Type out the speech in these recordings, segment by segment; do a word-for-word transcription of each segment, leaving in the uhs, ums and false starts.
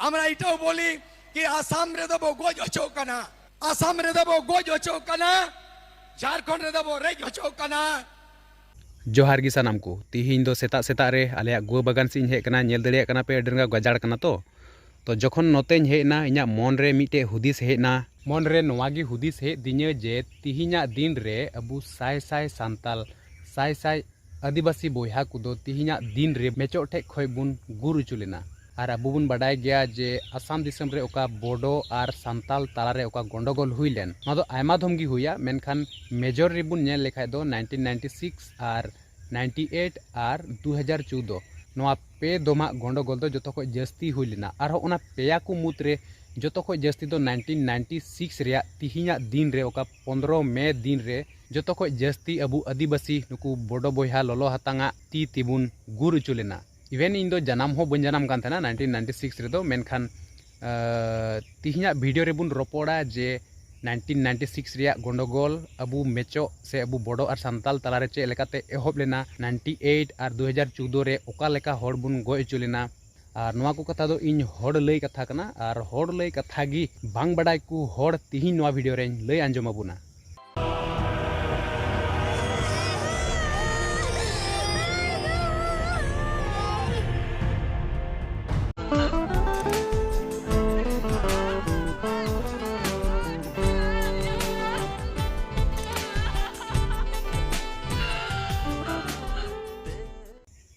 আমরা এটাও বলি কি আসাম ᱨᱮᱫᱚ ᱵᱚ ᱜᱚᱡ ᱦᱚᱪᱚᱜ ᱠᱟᱱᱟ, ᱟᱥᱟᱢ ᱨᱮᱫᱚ ᱵᱚ ᱜᱚᱡ ᱦᱚᱪᱚᱜ ᱠᱟᱱᱟ, ᱡᱷᱟᱲᱠᱷᱚᱸᱰ ᱨᱮᱫᱚ ᱵᱚ ᱨᱮᱡ ᱦᱚᱪᱚᱜ ᱠᱟᱱᱟ᱾ ᱡᱚᱦᱟᱨ ᱜᱮ ᱥᱟᱱᱟᱢ ᱠᱚ᱾ ᱛᱤᱦᱤᱧ ᱫᱚ ᱥᱮᱛᱟᱜ ᱥᱮᱛᱟᱜ ᱨᱮ ᱟᱞᱮᱭᱟᱜ ᱜᱩᱣᱟᱹ ᱵᱟᱜᱟᱱ ᱥᱮᱫ ᱤᱧ ᱦᱮᱡ ᱠᱟᱱᱟ᱾ ᱧᱮᱞ ᱫᱟᱲᱮᱭᱟᱜ ᱠᱟᱱᱟ ᱯᱮ, ᱟᱹᱰᱤ ᱨᱟᱸᱜᱟᱣ ᱜᱟᱡᱟᱲ ᱠᱟᱱᱟ ᱛᱚ᱾ ᱛᱚ ᱡᱚᱠᱷᱚᱱ ᱱᱚᱛᱮᱧ ᱦᱮᱡ ᱮᱱᱟ, ᱤᱧᱟᱹᱜ ᱢᱚᱱ ᱨᱮ ᱢᱤᱫᱴᱮᱡ ᱦᱩᱫᱤᱥ ᱦᱮᱡ ᱮᱱᱟ᱾ ᱢᱚᱱ ᱨᱮ ᱱᱚᱣᱟ ᱜᱮ ᱦᱩᱫᱤᱥ ᱦᱮᱡ ᱫᱤᱧᱟᱹ ᱡᱮ ᱛᱤᱦᱤᱧᱟᱜ ᱫᱤᱱ ᱨᱮ ᱟᱵᱚ ᱥᱟᱭ ᱥᱟᱭ ᱥᱟᱱᱛᱟᱞ, ᱥᱟᱭ ᱥᱟᱭ ᱟᱹᱫᱤᱵᱟᱹᱥᱤ ᱵᱚᱭᱦᱟ ᱠᱚᱫᱚ ᱛᱤᱦᱤᱧᱟᱜ ᱫᱤᱱ ᱨᱮ ᱢᱮᱪᱚᱜ ᱴᱷᱮᱡ ᱠᱷᱚᱡ ᱵᱚᱱ ᱜᱩᱨ ᱦᱚᱪᱚ ᱞᱮᱱᱟ᱾ ᱟᱨ ᱟᱵᱚ ᱵᱚᱱ ᱵᱟᱰᱟᱭ ᱜᱮᱭᱟ ᱡᱮ ᱟᱥᱟᱢ ᱫᱤᱥᱚᱢ ᱨᱮ ᱚᱠᱟ ᱵᱳᱰᱳ ᱟᱨ ᱥᱟᱱᱛᱟᱞ ᱛᱟᱞᱟ ᱨᱮ ᱚᱠᱟ ᱜᱚᱱᱰᱚᱜᱳᱞ ᱦᱩᱭ ᱞᱮᱱ, ᱱᱚᱣᱟ ᱫᱚ ᱟᱭᱢᱟ ᱫᱷᱚᱢ ᱜᱮ ᱦᱩᱭᱟ, ᱢᱮᱱᱠᱷᱟᱱ ᱢᱮᱡᱚᱨ ᱨᱮᱵᱚᱱ ᱧᱮᱞ ᱞᱮᱠᱷᱟᱡ ᱫᱚ ᱱᱟᱭᱤᱱᱴᱤᱱ ᱱᱟᱭᱤᱱᱴᱤ ᱥᱤᱠᱥ ᱟᱨ ᱱᱟᱭᱤᱱᱴᱤ ᱮᱭᱤᱴ ᱟᱨ ᱫᱩ ᱦᱟᱡᱟᱨ ᱪᱳᱫᱫᱳ, ᱱᱚᱣᱟ ᱯᱮ ᱫᱚᱢᱟᱜ ᱜᱚᱱᱰᱚᱜᱳᱞ ᱫᱚ ᱡᱚᱛᱚ ᱠᱷᱚᱡ ᱡᱟᱹᱥᱛᱤ ᱦᱩᱭ ᱞᱮᱱᱟ᱾ ᱟᱨᱦᱚᱸ ᱚᱱᱟ ᱯᱮᱭᱟ ᱠᱚ ᱢᱩᱫᱽ ᱨᱮ ᱡᱚᱛᱚ ᱠᱷᱚᱡ ᱡᱟᱹᱥᱛᱤ ᱫᱚ ᱱᱟᱭᱤᱱᱴᱤᱱ ᱱᱟᱭᱤᱱᱴᱤ ᱥᱤᱠᱥ ᱨᱮᱭᱟᱜ ᱛᱤᱦᱤᱧᱟᱜ ᱫᱤᱱ ᱨᱮ, ᱚᱠᱟ ᱯᱚᱱᱫᱽᱨᱚ ᱢᱮ ᱫᱤᱱ ᱨᱮ ᱡᱚᱛᱚ ᱠᱷᱚᱡ ᱡᱟᱹᱥᱛᱤ ᱟᱵᱚ ᱟᱹᱫᱤᱵᱟᱹᱥᱤ ᱱᱩᱠᱩ ᱵᱳᱰᱳ ᱵᱚᱭᱦᱟ ᱞᱚᱞᱚ ᱦᱟᱛᱟᱝᱟᱜ ᱛᱤ ᱛᱮᱵᱚᱱ ᱜᱩᱨ ᱦᱚᱪᱚ ᱞᱮᱱᱟ᱾ ᱤᱵᱷᱮᱱ ᱤᱧ ᱫᱚ ᱡᱟᱱᱟᱢ ᱦᱚᱸ ᱵᱟᱹᱧ ᱡᱟᱱᱟᱢ ᱠᱟᱱ ᱛᱟᱦᱮᱱᱟ ᱱᱟᱭᱤᱱᱴᱤᱱ ᱱᱟᱭᱤᱱᱴᱤ ᱥᱤᱠᱥ ᱨᱮᱫᱚ, ᱢᱮᱱᱠᱷᱟᱱ ᱟᱸ, ᱛᱤᱦᱤᱧᱟᱜ ᱵᱷᱤᱰᱤᱭᱳ ᱨᱮᱵᱚᱱ ᱨᱚᱯᱚᱲᱟ ᱡᱮ ᱱᱟᱭᱤᱱᱴᱤᱱ ᱱᱟᱭᱤᱱᱴᱤ ᱥᱤᱠᱥ ᱨᱮᱭᱟᱜ ᱜᱚᱱᱰᱚᱜᱳᱞ ᱟᱵᱚ ᱢᱮᱪᱚᱜ ᱥᱮ ᱟᱵᱚ ᱵᱳᱰᱳ ᱟᱨ ᱥᱟᱱᱛᱟᱞ ᱛᱟᱞᱟᱨᱮ ᱪᱮᱫ ᱞᱮᱠᱟᱛᱮ ᱮᱦᱚᱵ ᱞᱮᱱᱟ, ᱱᱟᱭᱤᱱᱴᱤ ᱮᱭᱤᱴ ᱟᱨ ᱫᱩ ᱦᱟᱡᱟᱨ ᱪᱳᱫᱫᱳ ᱨᱮ ᱚᱠᱟ ᱞᱮᱠᱟ ᱦᱚᱲ ᱵᱚᱱ ᱜᱚᱡ ᱦᱚᱪᱚ ᱞᱮᱱᱟ᱾ ᱟᱨ ᱱᱚᱣᱟ ᱠᱚ ᱠᱟᱛᱷᱟ ᱫᱚ ᱤᱧ ᱦᱚᱲ ᱞᱟᱹᱭ ᱠᱟᱛᱷᱟ ᱠᱟᱱᱟ, ᱟᱨ ᱦᱚᱲ ᱞᱟᱹᱭ ᱠᱟᱛᱷᱟ ᱜᱮ ᱵᱟᱝ ᱵᱟᱰᱟᱭ ᱠᱚ ᱦᱚᱲ ᱛᱤᱦᱤᱧ ᱱᱚᱣᱟ ᱵᱷᱤᱰᱤᱭᱳ ᱨᱮᱧ ᱞᱟᱹᱭ ᱟᱸᱡᱚᱢ ᱟᱵᱚᱱᱟ᱾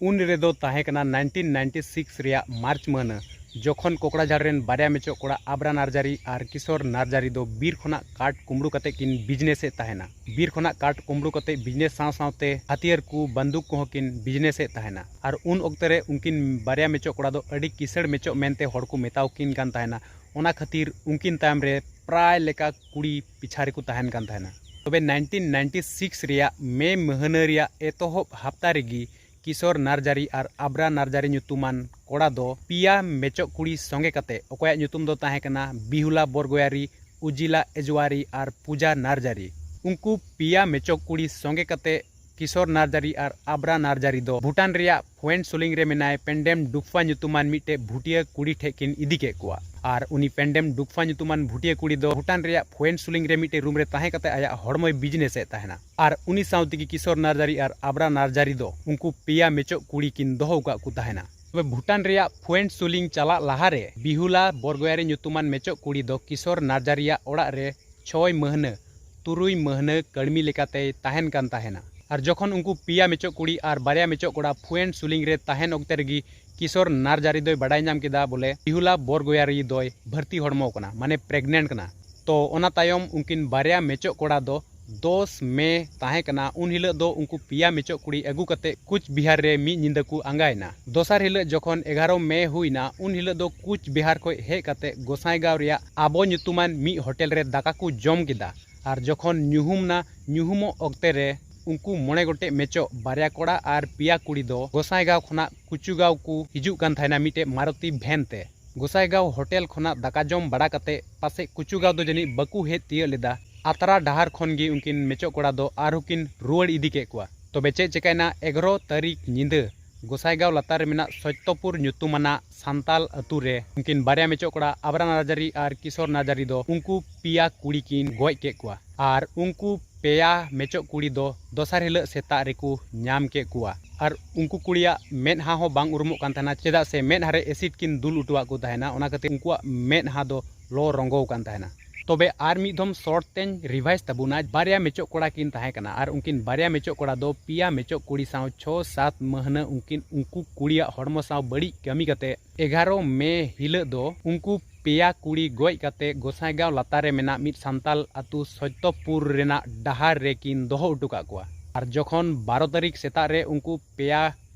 ᱩᱱ ᱨᱮᱫᱚ ᱛᱟᱦᱮᱸ ᱠᱟᱱᱟ ᱱᱟᱭᱤᱱᱴᱤᱱ ᱱᱟᱭᱤᱱᱴᱤ ᱥᱤᱠᱥ ᱨᱮᱭᱟᱜ ᱢᱟᱨᱪ ᱢᱟᱹᱦᱱᱟᱹ, ᱡᱚᱠᱷᱚᱱ ᱠᱚᱠᱲᱟᱡᱷᱟᱲ ᱨᱮᱱ ᱵᱟᱨᱭᱟ ᱢᱮᱪᱚᱜ ᱠᱚᱲᱟ ᱟᱵᱽᱨᱟ ᱱᱟᱨᱡᱟᱨᱤ ᱟᱨ ᱠᱤᱥᱳᱨ ᱱᱟᱨᱡᱟᱨᱤ ᱫᱚ ᱵᱤᱨ ᱠᱷᱚᱱᱟᱜ ᱠᱟᱴ ᱠᱩᱢᱵᱽᱲᱩ ᱠᱟᱛᱮ ᱠᱤᱱ ᱵᱤᱡᱽᱱᱮᱥ ᱮᱫ ᱛᱟᱦᱮᱱᱟ᱾ ᱵᱤᱨ ᱠᱷᱚᱱᱟᱜ ᱠᱟᱴ ᱠᱩᱢᱵᱽᱲᱩ ᱠᱟᱛᱮ ᱵᱤᱡᱽᱱᱮᱥ ᱥᱟᱶ ᱥᱟᱶᱛᱮ ᱦᱟᱹᱛᱭᱟᱹᱨ ᱠᱚ, ᱵᱟᱱᱫᱩᱠ ᱠᱚᱦᱚᱸ ᱠᱤᱱ ᱵᱤᱡᱽᱱᱮᱥ ᱮᱫ ᱛᱟᱦᱮᱱᱟ᱾ ᱟᱨ ᱩᱱ ᱚᱠᱛᱮ ᱨᱮ ᱩᱱᱠᱤᱱ ᱵᱟᱨᱭᱟ ᱢᱮᱪᱚᱜ ᱠᱚᱲᱟ ᱫᱚ ᱟᱹᱰᱤ ᱠᱤᱥᱟᱹᱬ ᱢᱮᱪᱚᱜ ᱢᱮᱱᱛᱮ ᱦᱚᱲ ᱠᱚ ᱢᱮᱛᱟᱣ ᱠᱤᱱ ᱠᱟᱱ ᱛᱟᱦᱮᱱᱟ᱾ ᱚᱱᱟ ᱠᱷᱟᱹᱛᱤᱨ ᱩᱱᱠᱤᱱ ᱛᱟᱭᱚᱢ ᱨᱮ ᱯᱨᱟᱭ ᱞᱮᱠᱟ ᱠᱩᱲᱤ ᱯᱤᱪᱷᱟ ᱨᱮᱠᱚ ᱛᱟᱦᱮᱱ ᱠᱟᱱ ᱛᱟᱦᱮᱱᱟ᱾ ᱛᱚᱵᱮ ᱱᱟᱭᱤᱱᱴᱤᱱ ᱱᱟᱭᱤᱱᱴᱤ ᱥᱤᱠᱥ ᱨᱮᱭᱟᱜ ᱢᱮ ᱢᱟᱹᱦᱱᱟᱹ ᱨᱮᱭᱟᱜ ᱮᱛᱚᱦᱚᱵ ᱦᱟᱯᱛᱟ ᱨᱮᱜᱮ ᱠᱤᱥᱳᱨ ᱱᱟᱨᱡᱟᱨᱤ ᱟᱨ ᱟᱵᱽᱨᱟ ᱱᱟᱨᱡᱟᱨᱤ ᱧᱩᱛᱩᱢᱟᱱ ᱠᱚᱲᱟ ᱫᱚ ᱯᱮᱭᱟ ᱢᱮᱪᱚᱜ ᱠᱩᱲᱤ ᱥᱚᱸᱜᱮ ᱠᱟᱛᱮ, ᱚᱠᱚᱭᱟᱜ ᱧᱩᱛᱩᱢ ᱫᱚ ᱛᱟᱦᱮᱸ ᱠᱟᱱᱟ ᱵᱤᱦᱩᱞᱟ ᱵᱚᱨᱜᱳᱭᱟᱨᱤ, ᱩᱡᱤᱞᱟ ᱮᱡᱣᱟᱨᱤ ᱟᱨ ᱯᱩᱡᱟ ᱱᱟᱨᱡᱟᱨᱤ, ᱩᱱᱠᱩ ᱯᱮᱭᱟ ᱢᱮᱪᱚᱜ ᱠᱩᱲᱤ ᱥᱚᱸᱜᱮ ᱠᱟᱛᱮ ᱠᱤᱥᱳᱨ ᱱᱟᱨᱡᱟᱨᱤ ᱟᱨ ᱟᱵᱨᱟ ᱱᱟᱨᱡᱟᱨᱤ ᱫᱚ ᱵᱷᱩᱴᱟᱱ ᱨᱮᱭᱟᱜ ᱯᱷᱩᱭᱮᱱ ᱥᱩᱞᱤᱝ ᱨᱮ ᱢᱮᱱᱟᱭ ᱯᱮᱱᱰᱮᱢ ᱰᱩᱠᱯᱷᱟ ᱧᱩᱛᱩᱢᱟᱱ ᱢᱤᱫᱴᱮᱡ ᱵᱷᱩᱴᱤᱭᱟᱹ ᱠᱩᱲᱤ ᱴᱷᱮᱡ ᱠᱤᱱ ᱤᱫᱤ ᱠᱮᱫ ᱠᱚᱣᱟ᱾ ᱟᱨ ᱩᱱᱤ ᱯᱮᱱᱰᱮᱢ ᱰᱩᱠᱯᱷᱟ ᱧᱩᱛᱩᱢᱟᱱ ᱵᱷᱩᱴᱤᱭᱟᱹ ᱠᱩᱲᱤ ᱫᱚ ᱵᱷᱩᱴᱟᱱ ᱨᱮᱭᱟᱜ ᱯᱷᱩᱭᱮᱱ ᱥᱩᱞᱤᱝ ᱨᱮ ᱢᱤᱫᱴᱮᱡ ᱨᱩᱢ ᱨᱮ ᱛᱟᱦᱮᱸ ᱠᱟᱛᱮ ᱟᱭᱟᱜ ᱦᱚᱲᱢᱚᱭ ᱵᱤᱡᱽᱱᱮᱥ ᱮᱫ ᱛᱟᱦᱮᱱᱟ᱾ ᱟᱨ ᱩᱱᱤ ᱥᱟᱶ ᱛᱮᱜᱮ ᱠᱤᱥᱳᱨ ᱱᱟᱨᱡᱟᱨᱤ ᱟᱨ ᱟᱵᱨᱟ ᱱᱟᱨᱡᱟᱨᱤ ᱫᱚ ᱩᱱᱠᱩ ᱯᱮᱭᱟ ᱢᱮᱪᱚᱜ ᱠᱩᱲᱤ ᱠᱤᱱ ᱫᱚᱦᱚ ᱟᱠᱟᱫ ᱠᱚ ᱛᱟᱦᱮᱱᱟ᱾ ᱛᱚᱵᱮ ᱵᱷᱩᱴᱟᱱ ᱨᱮᱭᱟᱜ ᱯᱷᱩᱭᱮᱱ ᱥᱩᱞᱤᱝ ᱪᱟᱞᱟᱜ ᱞᱟᱦᱟᱨᱮ ᱵᱤᱦᱩᱞᱟ ᱵᱚᱨᱜᱚᱭᱟᱨᱤ ᱧᱩᱛᱩᱢᱟᱱ ᱢᱮᱪᱚᱜ ᱠᱩᱲᱤ ᱫᱚ ᱠᱤᱥᱳᱨ ᱱᱟᱨᱡᱟᱨᱤᱭᱟᱜ ᱚᱲᱟᱜ ᱨᱮ ᱪᱷᱚᱭ ᱢᱟᱹᱦᱱᱟᱹ, ᱛᱩᱨᱩᱭ ᱢᱟᱹᱦᱱᱟᱹ ᱠᱟᱹᱲᱢᱤ ᱞᱮᱠᱟᱛᱮᱭ ᱛᱟᱦᱮᱱ ᱠᱟᱱ ᱛᱟᱦᱮᱱᱟ᱾ ᱟᱨ ᱡᱚᱠᱷᱚᱱ ᱩᱱᱠᱩ ᱯᱮᱭᱟ ᱢᱮᱪᱚᱜ ᱠᱩᱲᱤ ᱟᱨ ᱵᱟᱨᱭᱟ ᱢᱮᱪᱚᱜ ᱠᱚᱲᱟ ᱯᱷᱩᱭᱮᱱ ᱥᱩᱞᱤᱝ ᱨᱮ ᱛᱟᱦᱮᱱ ᱚᱠᱛᱮ ᱨᱮᱜᱮ ᱠᱤᱥᱳᱨ ᱱᱟᱨᱡᱟᱨᱤ ᱫᱚᱭ ᱵᱟᱰᱟᱭ ᱧᱟᱢ ᱠᱮᱫᱟ ᱵᱚᱞᱮ ᱵᱤᱦᱩᱞᱟ ᱵᱚᱨᱜᱚᱭᱟᱨᱤ ᱫᱚᱭ ᱵᱷᱟᱹᱨᱛᱤ ᱦᱚᱲᱢᱚ ᱠᱟᱱᱟ, ᱢᱟᱱᱮ ᱯᱨᱮᱜᱱᱮᱱᱴ ᱠᱟᱱᱟ᱾ ᱛᱚ ᱚᱱᱟ ᱛᱟᱭᱚᱢ ᱩᱱᱠᱤᱱ ᱵᱟᱨᱭᱟ ᱢᱮᱪᱚᱜ ᱠᱚᱲᱟ ᱫᱚ ᱫᱚᱥ ᱢᱮ ᱛᱟᱦᱮᱸ ᱠᱟᱱᱟ, ᱩᱱ ᱦᱤᱞᱳᱜ ᱫᱚ ᱩᱱᱠᱩ ᱯᱮᱭᱟ ᱢᱮᱪᱚᱜ ᱠᱩᱲᱤ ᱟᱹᱜᱩ ᱠᱟᱛᱮ ᱠᱩᱪ ᱵᱤᱦᱟᱨ ᱨᱮ ᱢᱤᱫ ᱧᱤᱫᱟᱹ ᱠᱚ ᱟᱸᱜᱟᱭᱮᱱᱟ᱾ ᱫᱚᱥᱟᱨ ᱦᱤᱞᱳᱜ ᱡᱚᱠᱷᱚᱱ ᱮᱜᱟᱨᱚ ᱢᱮ ᱦᱩᱭᱱᱟ, ᱩᱱ ᱦᱤᱞᱳᱜ ᱫᱚ ᱠᱩᱪ ᱵᱤᱦᱟᱨ ᱠᱷᱚᱱ ᱦᱮᱡ ᱠᱟᱛᱮ ᱜᱚᱸᱥᱟᱭᱜᱟᱸᱣ ᱨᱮᱭᱟᱜ ᱟᱵᱚ ᱧᱩᱛᱩᱢᱟᱱ ᱢᱤᱫ ᱦᱳᱴᱮᱞ ᱨᱮ ᱫᱟᱠᱟ ᱠᱚ ᱡᱚᱢ ᱠᱮᱫᱟ᱾ ᱟᱨ ᱡᱚᱠᱷᱚᱱ ᱧᱩᱦᱩᱢ ᱱᱟ, ᱧᱩᱦᱩᱢᱚᱜ ᱚᱠᱛᱮ ᱨᱮ ᱩᱱᱠᱩ ᱢᱚᱬᱮ ᱜᱚᱴᱮᱡ ᱢᱮᱪᱚᱜ, ᱵᱟᱨᱭᱟ ᱠᱚᱲᱟ ᱟᱨ ᱯᱮᱭᱟ ᱠᱩᱲᱤ ᱫᱚ ᱜᱚᱸᱥᱟᱭᱜᱟᱸᱣ ᱠᱷᱚᱱᱟᱜ ᱠᱩᱪᱩᱜᱟᱸᱣ ᱠᱚ ᱦᱤᱡᱩᱜ ᱠᱟᱱ ᱛᱟᱦᱮᱱᱟ ᱢᱤᱫᱴᱮᱡ ᱢᱟᱨᱩᱛᱤ ᱵᱷᱮᱱ ᱛᱮ᱾ ᱜᱚᱸᱥᱟᱭᱜᱟᱸᱣ ᱦᱳᱴᱮᱞ ᱠᱷᱚᱱᱟᱜ ᱫᱟᱠᱟ ᱡᱚᱢ ᱵᱟᱲᱟ ᱠᱟᱛᱮ ᱯᱟᱥᱮᱡ ᱠᱩᱪᱩᱜᱟᱸᱣ ᱫᱚ ᱡᱟᱹᱱᱤᱡ ᱵᱟᱠᱚ ᱦᱮᱡ ᱛᱤᱭᱟᱹᱜ ᱞᱮᱫᱟ᱾ ᱟᱛᱨᱟ ᱰᱟᱦᱟᱨ ᱠᱷᱚᱱ ᱜᱮ ᱩᱱᱠᱤᱱ ᱢᱮᱪᱚᱜ ᱠᱚᱲᱟ ᱫᱚ ᱟᱨᱦᱚᱸ ᱠᱤᱱ ᱨᱩᱣᱟᱹᱲ ᱤᱫᱤ ᱠᱮᱫ ᱠᱚᱣᱟ᱾ ᱛᱚᱵᱮ ᱪᱮᱫ ᱪᱮᱠᱟᱭᱱᱟ, ᱮᱜᱟᱨᱚ ᱛᱟᱹᱨᱤᱠᱷ ᱧᱤᱫᱟᱹ ᱜᱚᱸᱥᱟᱭᱜᱟᱸᱣ ᱞᱟᱛᱟᱨ ᱨᱮ ᱢᱮᱱᱟᱜ ᱥᱚᱛᱭᱚᱯᱩᱨ ᱧᱩᱛᱩᱢᱟᱱᱟᱜ ᱥᱟᱱᱛᱟᱞ ᱟᱹᱛᱩ ᱨᱮ ᱩᱱᱠᱤᱱ ᱵᱟᱨᱭᱟ ᱢᱮᱪᱚᱜ ᱠᱚᱲᱟ ᱟᱵᱨᱟ ᱱᱟᱨᱡᱟᱨᱤ ᱟᱨ ᱠᱤᱥᱳᱨ ᱱᱟᱨᱡᱟᱨᱤ ᱫᱚ ᱩᱱᱠᱩ ᱯᱮᱭᱟ ᱠᱩᱲᱤ ᱠᱤᱱ ᱜᱚᱡ ᱠᱮᱫ ᱠᱚᱣᱟ᱾ ᱟᱨ ᱩᱱᱠᱩ ᱯᱮᱭᱟ ᱢᱮᱪᱚᱜ ᱠᱩᱲᱤ ᱫᱚ ᱫᱚᱥᱟᱨ ᱦᱤᱞᱳᱜ ᱥᱮᱛᱟᱜ ᱨᱮᱠᱚ ᱧᱟᱢ ᱠᱮᱫ ᱠᱚᱣᱟ᱾ ᱟᱨ ᱩᱱᱠᱩ ᱠᱩᱲᱤᱭᱟᱜ ᱢᱮᱫᱦᱟ ᱦᱚᱸ ᱵᱟᱝ ᱩᱨᱩᱢᱚᱜ ᱠᱟᱱ ᱛᱟᱦᱮᱱᱟ, ᱪᱮᱫᱟᱜ ᱥᱮ ᱢᱮᱫᱦᱟ ᱨᱮ ᱮᱥᱤᱰ ᱠᱤᱱ ᱫᱩᱞ ᱚᱴᱚᱣᱟᱜ ᱠᱚ ᱛᱟᱦᱮᱱᱟ, ᱚᱱᱟ ᱠᱷᱟᱹᱛᱤᱨ ᱩᱱᱠᱩᱣᱟᱜ ᱢᱮᱫᱦᱟ ᱫᱚ ᱞᱚ ᱨᱚᱸᱜᱚᱣ ᱠᱟᱱ ᱛᱟᱦᱮᱱᱟ᱾ ᱛᱚᱵᱮ ᱟᱨ ᱢᱤᱫ ᱫᱷᱚᱢ ᱥᱚᱨᱴ ᱛᱮᱧ ᱨᱤᱵᱷᱟᱭᱤᱡᱽ ᱛᱟᱵᱚᱱᱟ᱾ ᱵᱟᱨᱭᱟ ᱢᱮᱪᱚᱜ ᱠᱚᱲᱟ ᱠᱤᱱ ᱛᱟᱦᱮᱸ ᱠᱟᱱᱟ ᱟᱨ ᱩᱱᱠᱤᱱ ᱵᱟᱨᱭᱟ ᱢᱮᱪᱚᱜ ᱠᱚᱲᱟ ᱫᱚ ᱯᱮᱭᱟ ᱢᱮᱪᱚᱜ ᱠᱩᱲᱤ ᱥᱟᱶ ᱪᱷᱚ ᱥᱟᱛ ᱢᱟᱹᱦᱱᱟᱹ ᱩᱱᱠᱤᱱ ᱩᱱᱠᱩ ᱠᱩᱲᱤᱭᱟᱜ ᱦᱚᱲᱢᱚ ᱥᱟᱶ ᱵᱟᱹᱲᱤᱡ ᱠᱟᱹᱢᱤ ᱠᱟᱛᱮ ᱮᱜᱟᱨᱚ ᱢᱮ ᱦᱤᱞᱳᱜ ᱫᱚ ᱩᱱᱠᱩ ᱯᱮᱭᱟ ᱠᱩᱲᱤ ᱜᱚᱡ ᱠᱟᱛᱮ ᱜᱚᱸᱥᱟᱭᱜᱟᱸᱣ ᱞᱟᱛᱟᱨ ᱨᱮ ᱢᱮᱱᱟᱜ ᱢᱤᱫ ᱥᱟᱱᱛᱟᱞ ᱟᱹᱛᱩ ᱥᱚᱛᱭᱚᱯᱩᱨ ᱨᱮᱱᱟᱜ ᱰᱟᱦᱟᱨ ᱨᱮᱠᱤᱱ ᱫᱚᱦᱚ ᱦᱚᱴᱚ ᱠᱟᱜ ᱠᱚᱣᱟ᱾ ᱟᱨ ᱡᱚᱠᱷᱚᱱ ᱵᱟᱨᱚ ᱛᱟᱹᱨᱤᱠᱷ ᱥᱮᱛᱟᱜ ᱨᱮ ᱩᱱᱠᱩ ᱯᱮᱭᱟ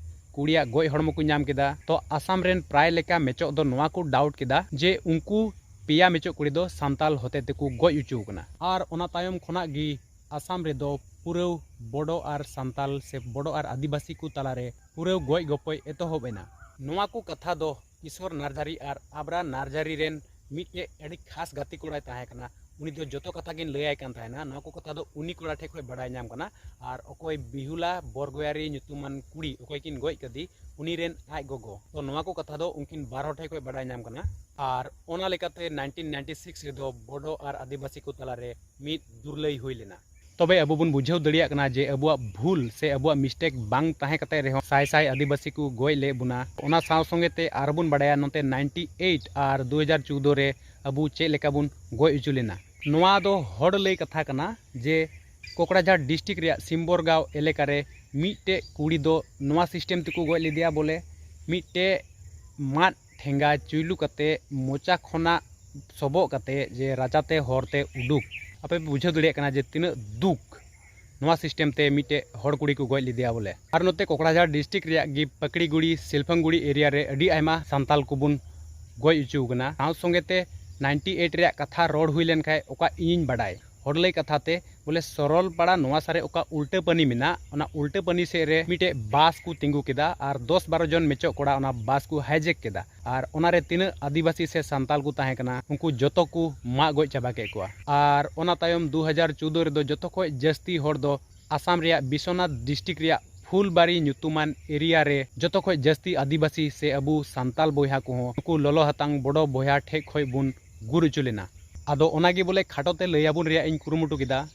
ᱠᱩᱲᱤᱭᱟᱜ ᱜᱚᱡ ᱦᱚᱲᱢᱚ ᱠᱚ ᱧᱟᱢ ᱠᱮᱫᱟ, ᱛᱚ ᱟᱥᱟᱢ ᱨᱮᱱ ᱯᱨᱟᱭ ᱞᱮᱠᱟ ᱢᱮᱪᱚᱜ ᱫᱚ ᱱᱚᱣᱟ ᱠᱚ ᱰᱟᱣᱩᱴ ᱠᱮᱫᱟ ᱡᱮ ᱩᱱᱠᱩ ᱯᱮᱭᱟ ᱢᱮᱪᱚᱜ ᱠᱩᱲᱤ ᱫᱚ ᱥᱟᱱᱛᱟᱞ ᱦᱚᱛᱮ ᱛᱮᱠᱚ ᱜᱚᱡ ᱦᱚᱪᱚ ᱟᱠᱟᱱᱟ᱾ ᱟᱨ ᱚᱱᱟ ᱛᱟᱭᱚᱢ ᱠᱷᱚᱱᱟᱜ ᱜᱮ ᱟᱥᱟᱢ ᱨᱮᱫᱚ ᱯᱩᱨᱟᱹᱣ ᱵᱚᱰᱚ ᱟᱨ ᱥᱟᱱᱛᱟᱞ ᱥᱮ ᱵᱚᱰᱚ ᱟᱨ ᱟᱹᱫᱤᱵᱟᱹᱥᱤ ᱠᱚ ᱛᱟᱞᱟᱨᱮ ᱯᱩᱨᱟᱹᱣ ᱜᱚᱡ ᱜᱚᱯᱚᱡ ᱮᱛᱚᱦᱚᱵ ᱮᱱᱟ᱾ ᱱᱚᱣᱟ ᱠᱚ ᱠᱟᱛᱷᱟ ᱫᱚ ᱠᱤᱥᱳᱨ ᱱᱟᱨᱡᱟᱨᱤ ᱟᱨ ᱟᱵᱨᱟ ᱱᱟᱨᱡᱟᱨᱤ ᱨᱮᱱ ᱢᱤᱫᱴᱮᱡ ᱟᱹᱰᱤ ᱠᱷᱟᱥ ᱜᱟᱛᱮ ᱠᱚᱲᱟᱭ ᱛᱟᱦᱮᱸ ᱠᱟᱱᱟ, ᱩᱱᱤ ᱫᱚ ᱡᱚᱛᱚ ᱠᱟᱛᱷᱟ ᱜᱤᱧ ᱞᱟᱹᱭᱟᱭ ᱠᱟᱱ ᱛᱟᱦᱮᱱᱟ᱾ ᱱᱚᱣᱟ ᱠᱚ ᱠᱟᱛᱷᱟ ᱫᱚ ᱩᱱᱤ ᱠᱚᱲᱟ ᱴᱷᱮᱡ ᱠᱷᱚᱡ ᱵᱟᱰᱟᱭ ᱧᱟᱢ ᱠᱟᱱᱟ᱾ ᱟᱨ ᱚᱠᱚᱭ ᱵᱤᱦᱩᱞᱟ ᱵᱚᱨᱜᱚᱭᱟᱨᱤ ᱧᱩᱛᱩᱢᱟᱱ ᱠᱩᱲᱤ, ᱚᱠᱚᱭ ᱠᱤᱱ ᱜᱚᱡ ᱠᱟᱫᱮ, ᱩᱱᱤ ᱨᱮᱱ ᱟᱡ ᱜᱚᱜᱚ᱾ ᱛᱚ ᱱᱚᱣᱟ ᱠᱚ ᱠᱟᱛᱷᱟ ᱫᱚ ᱩᱱᱠᱤᱱ ᱵᱟᱨ ᱦᱚᱲ ᱴᱷᱮᱡ ᱠᱷᱚᱡ ᱵᱟᱰᱟᱭ ᱧᱟᱢ ᱠᱟᱱᱟ᱾ ᱟᱨ ᱚᱱᱟ ᱞᱮᱠᱟᱛᱮ nineteen ninety six ᱨᱮᱫᱚ ᱵᱚᱰᱚ ᱟᱨ ᱟᱹᱫᱤᱵᱟᱹᱥᱤ ᱠᱚ ᱛᱟᱞᱟᱨᱮ ᱢᱤᱫ ᱫᱩᱨᱞᱟᱹᱭ ᱦᱩᱭ ᱞᱮᱱᱟ᱾ ᱛᱚᱵᱮ ᱟᱵᱚ ᱵᱚᱱ ᱵᱩᱡᱷᱟᱹᱣ ᱫᱟᱲᱮᱭᱟᱜ ᱠᱟᱱᱟ ᱡᱮ ᱟᱵᱚᱣᱟᱜ ᱵᱷᱩᱞ ᱥᱮ ᱟᱵᱚᱣᱟᱜ mistake ᱵᱟᱝ ᱛᱟᱦᱮᱸ ᱠᱟᱛᱮ ᱨᱮᱦᱚᱸ ᱥᱟᱭ ᱥᱟᱭ ᱟᱹᱫᱤᱵᱟᱹᱥᱤ ᱠᱚ ᱜᱚᱡ ᱞᱮᱫ ᱵᱚᱱᱟ᱾ ᱚᱱᱟ ᱥᱟᱶ ᱥᱚᱸᱜᱮ ᱛᱮ ᱟᱨᱵᱚᱱ ᱵᱟᱰᱟᱭᱟ ᱱᱚᱛᱮ ninety eight ᱟᱨ ᱫᱩ ᱦᱟᱡᱟᱨ ᱪᱳᱫᱽᱫᱳ ᱨᱮ ᱟᱵᱚ ᱪᱮᱫ ᱞᱮᱠᱟ ᱵᱚᱱ ᱜᱚᱡ ᱦᱚᱪᱚ ᱞᱮᱱᱟ᱾ ᱱᱚᱣᱟ ᱫᱚ ᱦᱚᱲ ᱞᱟᱹᱭ ᱠᱟᱛᱷᱟ ᱠᱟᱱᱟ ᱡᱮ ᱠᱚᱠᱲᱟᱡᱷᱟᱲ district ᱨᱮᱭᱟᱜ ᱥᱤᱢᱵᱚᱨᱜᱟᱸᱣ ᱮᱞᱟᱠᱟ ᱨᱮ ᱢᱤᱫᱴᱮᱡ ᱠᱩᱲᱤ ᱫᱚ ᱱᱚᱣᱟ system ᱛᱮᱠᱚ ᱜᱚᱡ ᱞᱮᱫᱮᱭᱟ, ᱵᱚᱞᱮ ᱢᱤᱫᱴᱮᱡ ᱢᱟᱫ ᱴᱷᱮᱸᱜᱟ ᱪᱩᱭᱞᱩ ᱠᱟᱛᱮ ᱢᱚᱪᱟ ᱠᱷᱚᱱᱟᱜ ᱥᱚᱵᱚᱜ ᱠᱟᱛᱮ ᱡᱮ ᱨᱟᱪᱟᱛᱮ ᱦᱚᱨᱛᱮ ᱩᱰᱩᱠ᱾ ᱟᱯᱮ ᱯᱮ ᱵᱩᱡᱷᱟᱹᱣ ᱫᱟᱲᱮᱭᱟᱜ ᱠᱟᱱᱟ ᱡᱮ ᱛᱤᱱᱟᱹᱜ ᱫᱩᱠ ᱱᱚᱣᱟ system ᱛᱮ ᱢᱤᱫᱴᱮᱡ ᱦᱚᱲ ᱠᱩᱲᱤ ᱠᱚ ᱜᱚᱡ ᱞᱮᱫᱮᱭᱟ ᱵᱚᱞᱮ᱾ ᱟᱨ ᱱᱚᱛᱮ ᱠᱚᱠᱲᱟᱡᱷᱟᱲ district ᱨᱮᱭᱟᱜ ᱜᱮ ᱯᱟᱠᱲᱤᱜᱩᱲᱤ, ᱥᱤᱞᱯᱷᱟᱝᱜᱩᱲᱤ area ᱨᱮ ᱟᱹᱰᱤ ᱟᱭᱢᱟ ᱥᱟᱱᱛᱟᱞ ᱠᱚᱵᱚᱱ ᱜᱚᱡ ᱦᱚᱪᱚ ᱟᱠᱟᱱᱟ᱾ ᱥᱟᱶ ᱥᱚᱸᱜᱮ ᱛᱮ ninety eight ᱨᱮᱭᱟᱜ ᱠᱟᱛᱷᱟ ᱨᱚᱲ ᱦᱩᱭ ᱞᱮᱱ ᱠᱷᱟᱡ ᱚᱠᱟ ᱤᱧᱤᱧ ᱵᱟᱰᱟᱭ, ᱦᱚᱲ ᱞᱟᱹᱭ ᱠᱟᱛᱷᱟ ᱛᱮ ᱵᱚᱞᱮ ᱥᱚᱨᱚᱞᱯᱟᱲᱟ ᱱᱚᱣᱟ ᱥᱟᱨᱮ ᱚᱠᱟ ᱩᱞᱴᱟᱹ ᱯᱟᱹᱱᱤ ᱢᱮᱱᱟᱜ, ᱚᱱᱟ ᱩᱞᱴᱟᱹ ᱯᱟᱹᱱᱤ ᱥᱮᱫ ᱨᱮ ᱢᱤᱫᱴᱮᱡ ᱵᱟᱥ ᱠᱚ ᱛᱤᱸᱜᱩ ᱠᱮᱫᱟ ᱟᱨ ᱫᱚᱥ ᱵᱟᱨᱚ ᱡᱚᱱ ᱢᱮᱪᱚᱜ ᱠᱚᱲᱟ ᱚᱱᱟ ᱵᱟᱥ ᱠᱚ hijack ᱠᱮᱫᱟ᱾ ᱟᱨ ᱚᱱᱟᱨᱮ ᱛᱤᱱᱟᱹᱜ ᱟᱹᱫᱤᱵᱟᱹᱥᱤ ᱥᱮ ᱥᱟᱱᱛᱟᱞ ᱠᱚ ᱛᱟᱦᱮᱸ ᱠᱟᱱᱟ, ᱩᱱᱠᱩ ᱡᱚᱛᱚ ᱠᱚ ᱢᱟᱜ ᱜᱚᱡ ᱪᱟᱵᱟ ᱠᱮᱫ ᱠᱚᱣᱟ᱾ ᱟᱨ ᱚᱱᱟ ᱛᱟᱭᱚᱢ ᱫᱩ ᱦᱟᱡᱟᱨ ᱪᱳᱫᱽᱫᱳ ᱨᱮᱫᱚ ᱡᱚᱛᱚ ᱠᱷᱚᱡ ᱡᱟᱹᱥᱛᱤ ᱦᱚᱲ ᱫᱚ ᱟᱥᱟᱢ ᱨᱮᱭᱟᱜ ᱵᱤᱥᱣᱚᱱᱟᱛᱷ district ᱨᱮᱭᱟᱜ ᱯᱷᱩᱞᱵᱟᱨᱤ ᱧᱩᱛᱩᱢᱟᱱ area ᱨᱮ ᱡᱚᱛᱚ ᱠᱷᱚᱡ ᱡᱟᱹᱥᱛᱤ ᱟᱹᱫᱤᱵᱟᱹᱥᱤ ᱥᱮ ᱟᱵᱚ ᱥᱟᱱᱛᱟᱞ ᱵᱚᱭᱦᱟ ᱠᱚᱦᱚᱸ ᱱᱩᱠᱩ ᱞᱚᱞᱚ ᱦᱟᱛᱟᱝ ᱵᱚᱰᱚ ᱵᱚᱭᱦᱟ ᱴᱷᱮᱡ ᱠᱷᱚᱡ ᱵᱚᱱ ᱜᱩᱨ ᱦᱚᱪᱚ ᱞᱮᱱᱟ᱾ ᱟᱫᱚ ᱚᱱᱟᱜᱮ ᱵᱚᱞᱮ ᱠᱷᱟᱴᱚ ᱛᱮ ᱞᱟᱹᱭ ᱟᱵᱚᱱ ᱨᱮᱭᱟᱜ ᱤᱧ ᱠᱩᱨᱩᱢᱩᱴᱩ ᱠᱮᱫᱟ᱾